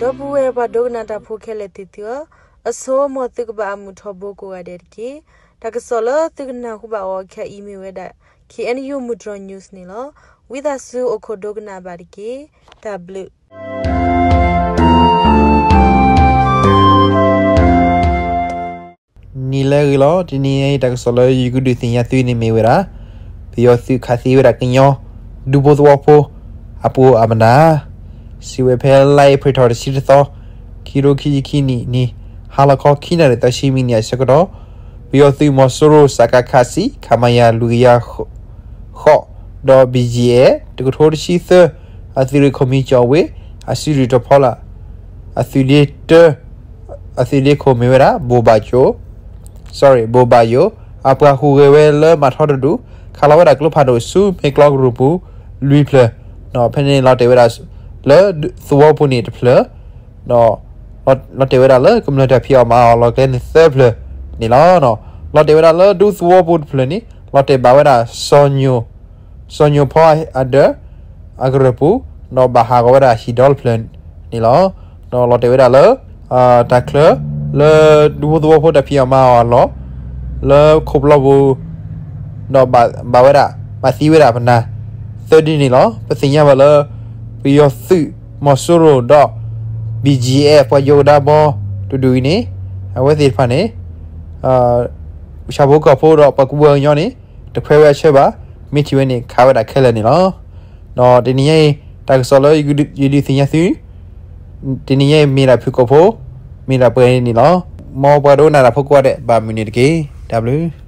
ဒီပုၢ်ဝဲၢ်ပှၤဒိကနၣ်တၢ်ဖိခဲလၢာ်သ့ၣ်သုဧၢ, အဆိ မ်သုကဘၣ်အမုာ်ထီဘိကိးဂၤဒဲးတက့ၢ်. တၢ်ကစီၣ်လၢသုကနၢ်ဟူဘၣ်အီၤခဲအံၤမ့ၢ်ဝဲဒၣ် K N U မုၢ်တြီၤ news န့ၣ်လီၤ. ဝံသးစူၤအိၣ်ခိးဒိကနၣ်ဘၣ်တက့ၢ်. တၢ်ဘျုး နံၤလၢအဂ့ၤလီၤ. တနံၤအံၤ တၢ်ကစီၣ်လၢယကဒုးသ့ၣ်ညါသုန့ၣ်မ့ၢ်ဝဲဒၣ် ပယီၤသုးခးသံဝဲဒၣ်ကညီ ဒူဖိသဝီဖိ အပူၤအမနၤ စံးဝဲဖဲလါအ့ဖြ့ၣ်ထီၣ်တဆံတသီ ခံကထိခံဆံခံနံၣ်န့ၣ် ဟါလီၤခီခံနၣ်ရံၣ်သၢဆံမံးနံးအဆၢကတီၢ် ပယီၤသုးမီၤစိရိၤ စကခ ဆံ ခမရ လွံၢ်ကယၤဃိး ဒီး B G F တကထိတဆံသၢ အသုးရ့ၣ်ခိၣ်မံၤကၠီၣ်ဝ့ၣ် အစုဒုၣ်ထီၣ်ဖီလာ် အသုးလ့တၢ အသုးလ့ခိၣ်မ့ၢ်ဝဲဒၣ် ဘိၣ်ဘၣ်ကၠိ sorry ဘိၣ်ဘၣ်ယိၣ် အပှၤဟူးဂဲၤဝဲလၢမၤထီတဒူၣ် ခးလီၤဝဲဒၣ်ကျိဖးဒိၣ်ဆူမ့ၢ်ကျီကရူၢ်ပူၤ လွံၢ်ဖျၢၣ် ဒီးဖဲန့ၣ်လီၤတဲာ်ဝဲဒၣ် လၢသဝီပူၤန့ၣ်တဖျၢၣ် ဒီး လီၤတဲာ်ဝဲဒၣ်လၢကမျၢၢ်တၢ်ဖံးအီၣ်မၤအီၣ်လီၤကျဲန့ၣ်သၢဖျၢၣ်န့ၣ်လီၤ. လီၤတဲာ်ဝဲဒၣ်လၢဒူသဝီပူၤတဖျၢၣ်န့ၣ် လီၤတဲာ်ဘၣ်ဝဲဒၣ် စီၤညိၣ်ဖီအဒၢး အကရၢၢ်ပူၤ ဒီးဘၣ်ဟးဂီၤဝဲဒၣ်ဟံၣ်ဒီတဖျၢၣ်န့ၣ်လီၤ. ဒီးလီၤတဲာ်ဝဲဒၣ်လၢ တၢ်ချၢ လၢဒူဖိသဝီဖိတၢ်ဖံးအီၣ်မၤအီၣ်အလီၢ် လၢခိၣ်ပျီပူၤ ဒီးဘၣ်ဝဲဒၣ် ဘၣ်သံဝဲဒၣ်ပနၢ် သၢဒုန့ၣ်လီၤ. ပသ့ၣ်ညါဘၣ်လၢ ပယီၤသုးမီၤစိရိၤဒီး B G F ပှၤယိၤကဒါဘီတဒူၣ်အံၤန့ၣ် အဝဲသ့ၣ်တဖၣ်န့ၣ် ဆၣ်ဖိကီၢ်ဖိဒီးပှၤကူပှၤကညီန့ၣ် တခွဲးဝဲအဆၢဘၣ်, မ့ၢ်ထံၣ်ဝဲန့ၣ် ခးဝဲဒၣ်ခဲလၢာ်န့ၣ်လီၤ. ဒီးတနံၤညါအံၤ တၢ်ကစီၣ်လၢယဒုးသ့ၣ်ညါသု တနံၤညါအံၤမ့ၢ်ဒၣ်ဖုၣ်ကိာ်ဖိ မ့ၢ်ဒၣ်ပှဲၤန့ၣ်လီၤ. မ်ပှၤဒိကနၣ်တၢ်ဖိကိးဂၤဒဲး ဘၣ်မုာ်န့ၣ်တက့ၢ်. တၢ်ဘျုး